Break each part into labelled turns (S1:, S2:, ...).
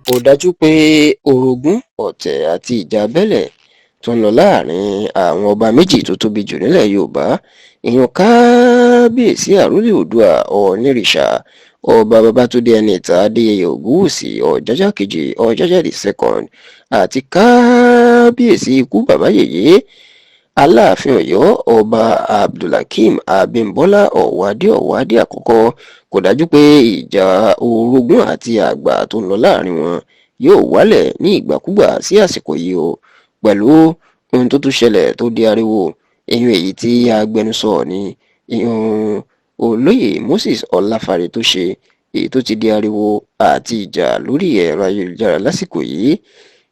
S1: Kò dájú pé orogún, ọ̀tẹ̀ àti ìjà abẹ́lé tó ń lọ láàrin àwọn ọba méjì tó tóbi jù nílẹ̀ Yorùbá, ìyẹn Kábíyèsí Àrólé Oòduà Ọọ̀nìrìṣà, Ọba Babátúndé Ẹniìtàn Adéyẹyè Ògúnwùsì Ọ̀jájá Kejì, Ọ̀jájá the Second, àti Kábíyèsí ikú bàbá yèyé, Aláàfin Ọ̀yọ́, Ọba Abdulhakeem Abímbọ́lá Ọ̀wádé Ọ̀wádé Àkọ́kọ́, kò dájú pé ìjà orogún àti àgbà tó ń lọ láàrin wọn yóò wálẹ̀ ní ìgbàkúgbà sí àsìkò yìí o. Pẹ̀lú ohun tó tún ṣẹlẹ̀ tó di ariwo, ìyún èyí tí agbẹnusọ ní, ìyún Olóyè Moses Ọláfárè tó ṣe, èyí tó ti di ariwo àti ìjà lórí ẹ̀rọ ayélujára lásìkò yìí,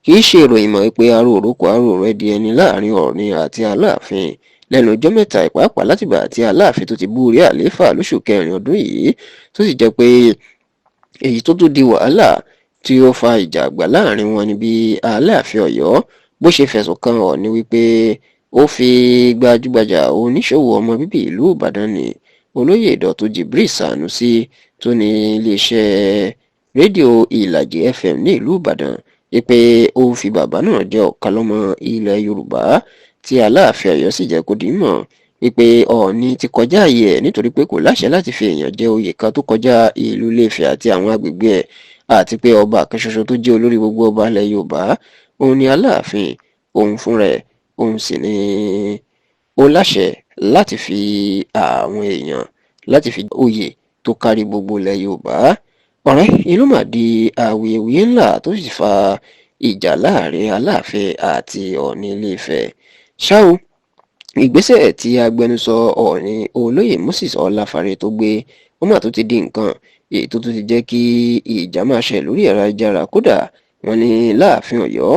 S1: kì í ṣe ìròyìn mọ́ pé aró òrókò aró rẹ̀ di ẹni láàrin Ọọ̀ni àti Aláàfin lẹ́nu ọjọ́ mẹ́ta, ìpàápàá látìgbà tí Aláàfin tó ti bú orí àlééfà lóṣù kẹrin ọdún yìí, tó sì jẹ́ pé èyí tó tún di wàhálà tí ó fa ìjà àgbà láàrin wọn ni bí Aláàfin Ọ̀yọ́ bó ṣe fẹ̀sùn kan Ọọ̀ni wípé ó fi gbajúgbajà oníṣòwò ọmọ bíbí ìlú Ìbàdàn ní Olóyè Dọ̀tun Jibril Sanusi, tó ní iléeṣẹ́ rédíò Ìlàjì FM ní ìlú Ìbàdàn, wípé ó fi bàbá náà jẹ́ ọ̀kanlọ́mọ ilẹ̀ Yorùbá, tí Aláàfin Ọ̀yọ́ sì jẹ́ kó di mọ̀ wípé Ọọ̀ni ti kọjá ààyè ẹ̀, nítorí pé kò láṣẹ láti fi èèyàn jẹ oyè kan tó kọjá ìlú Ilé-Ifẹ̀ àti àwọn agbègbè ẹ̀, àti pé ọba kan ṣoṣo tó jẹ́ olórí gbogbo ọba ilẹ̀ Yorùbá òun ni Aláàfin, òun fúnra ẹ̀, òun sì ni ó láṣẹ láti fi àwọn èèyàn láti fi oyè tó kárí gbogbo ilẹ̀ Yorùbá. Ọ̀rẹ́ inú mà di awuyewuye ńlá tó sì fa ìjà láàrin Aláàfin àti Ọọ̀ni Ilé-Ifẹ̀. Ṣá o, ìgbésẹ̀ tí agbẹnusọ Ọọ̀ni, Olóyè Moses Ọláfárè, tó gbé, ó mà tó ti di nǹkan èyí tó tún ti jẹ́ kí ìjà máa ṣẹlẹ̀ lórí ẹ̀rọ ayélujára. Kódà wọ́n ní láàfin Ọ̀yọ́,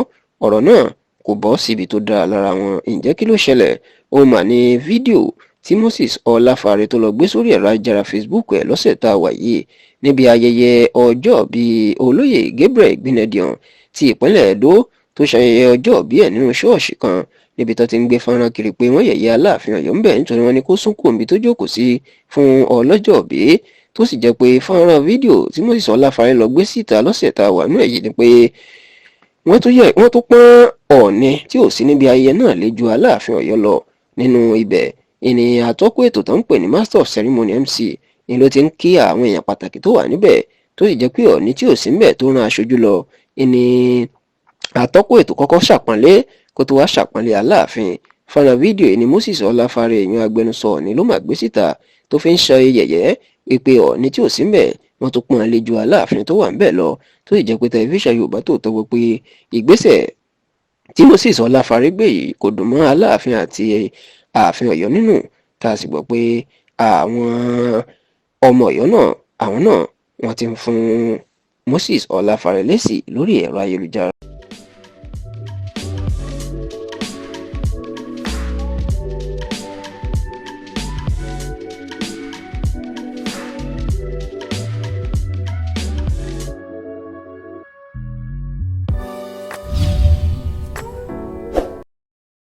S1: ọ̀rọ̀ náà kò bọ́ síbi tó dáa lára wọn. Ǹjẹ́ kí ló ṣẹlẹ̀? Ó mà ní fídíò tí Moses Ọláfárè tó lọ gbé sórí ẹ̀rọ ayélujára Facebook ẹ̀ lọ́sẹ̀ tá a wà yìí, níbi ayẹyẹ ọjọ́ bíi Olóyè Gabriel Igbinedion ti ìpínlẹ̀ Ẹdó, tó ṣayẹyẹ ọjọ́ bí ẹ̀ nínú ṣọ́ọ̀ṣì kan, níbi tó ti ń gbé fọ́nrán kiri pé wọ́n yẹ̀yẹ́ Aláàfin Ọ̀yọ́ ń bẹ̀, nítorí wọ́n ní kó sún kúrò níbi tó jókòó sí fún ọlọ́jọ́ bí. Tó sì jẹ́ pé fọ́nrán fídíò tí Moses Ọláfárè lọ gbé síta lọ́sẹ̀ tá a wà nínú èyí ni pé wọ́n tún yẹ wọ́n tún pọ́n Ọọ̀ni tí ò sí níbi ayẹyẹ náà lé ju Aláàfin Ọ̀yọ́ lọ nínú ibẹ̀. Ìní àtọ́kùn ètò tó ń pè ní master of ceremony, MC, ni ló ti ń kí àwọn èèyàn pàtàkì tó wà níbẹ̀, tó sì jẹ́ pé Ọọ̀ni tí ò sí níbẹ̀ tó rán aṣojú lọ, ìní àtọ́kùn ètò kọ́kọ́ ṣàpọ́nlé kó tó wá ṣàpọ́nlé Aláàfin. Fọ́nrán fídíò yìí ni Moses Ọláfárè, èèyàn agbẹnusọ Ọọ̀ni, ló mà gbé síta tó fi ń ṣe yẹ̀yẹ́ wípé Ọọ̀ni tí ò sí níbẹ̀, wọ́n tún pọ́n lé ju Aláàfin tó wà níbẹ̀ lọ. Tó sì jẹ́ pé Tẹlifíṣàn Yorùbá Tòótọ́ gbọ́ pé ìgbésẹ̀ tí Moses Ọláfárè gbé yìí kò dùn mọ́ Aláàfin àti ààfin Ọ̀yọ́ nínú, tá a sì gbọ́ pé àwọn ọmọ Ọ̀yọ́ náà, àwọn náà, wọ́n ti ń fún Moses Ọláfárè lésì lórí ẹ̀rọ ayélujára.